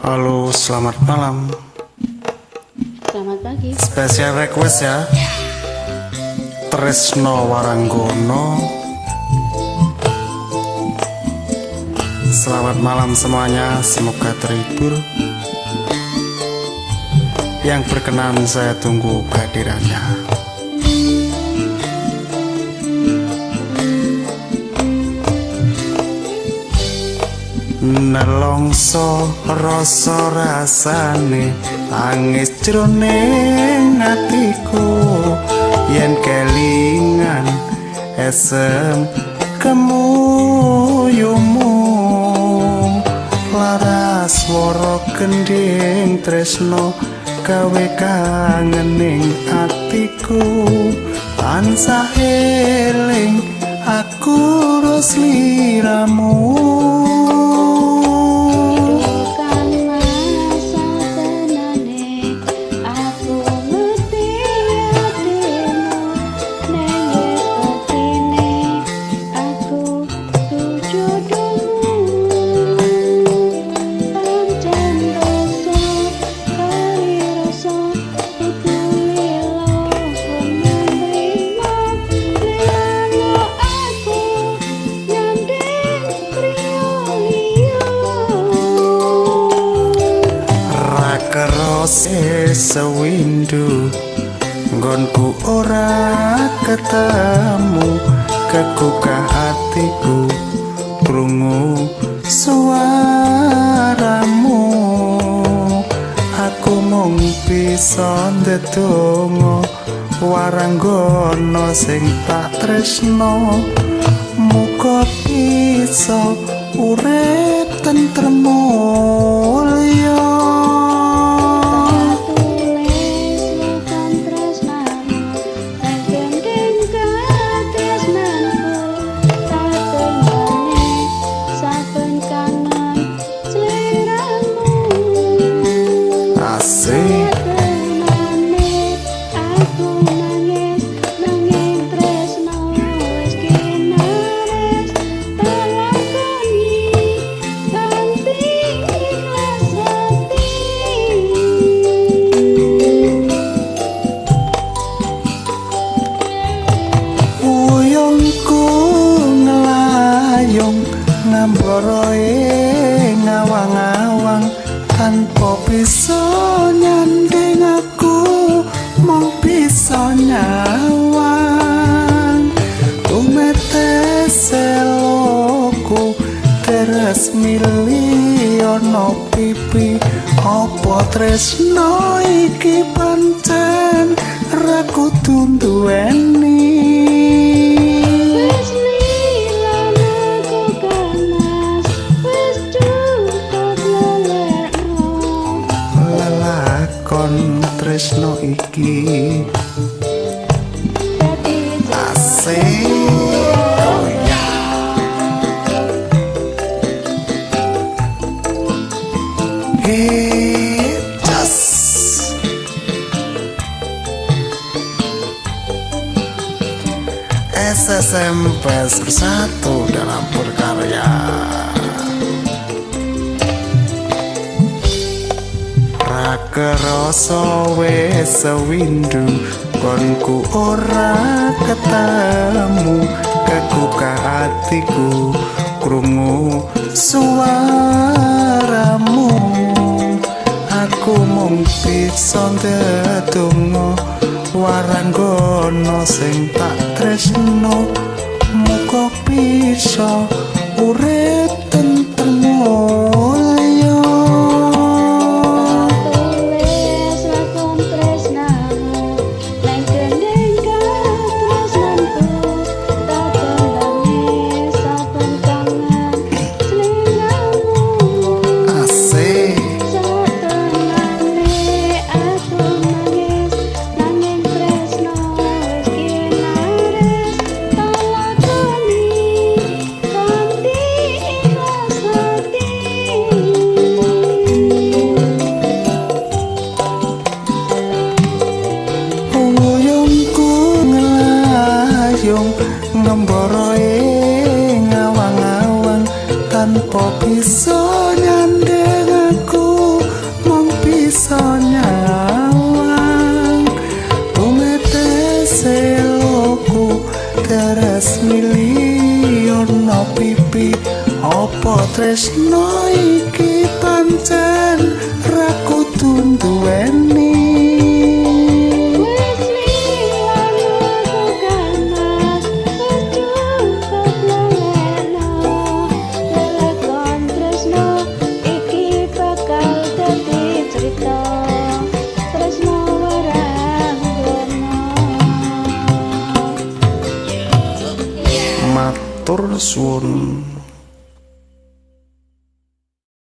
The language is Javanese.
Halo, selamat malam. Selamat pagi. Spesial request ya. Tresno Waranggono. Selamat malam semuanya, semoga terhibur. Yang berkenan saya tunggu kehadirannya. Nelongso rasa rasane tangis jroning atiku yen kelingan esem kemuyumu laras swara gendhing tresno gawe kangening atiku tansah eling aku sliramu. Sewindu nggonku ora ketemu kegugah atiku krungu suaramu aku mung bisa ndedonga waranggono sing tak tresno muga bisa urip tentrem mulya. Ngawang-awang tanpa bisa nyanding aku mung bisa nyawang tumete seloku teres miliono pipi apa tresno iki pancen ra kudu nduweni. Tresno iki asik goyah jas SSMP bersatu dalam berkarya. Kerasa wis sewindu konku ora ketemu kegugah atiku krungu suaramu aku mung bisa ndedonga waranggono sing tak tresno muga bisa urip tentrem mulya. Ngemboro ngawang-awang tanpa bisa nyandeng aku. pipi. Apa tresno iki pancen ra kudu nduweni? Wis lilang ganas, wis cukup lalekno. Lelakon tresno iki bakal dadi crita. Tresno waranggono. Matur suwun.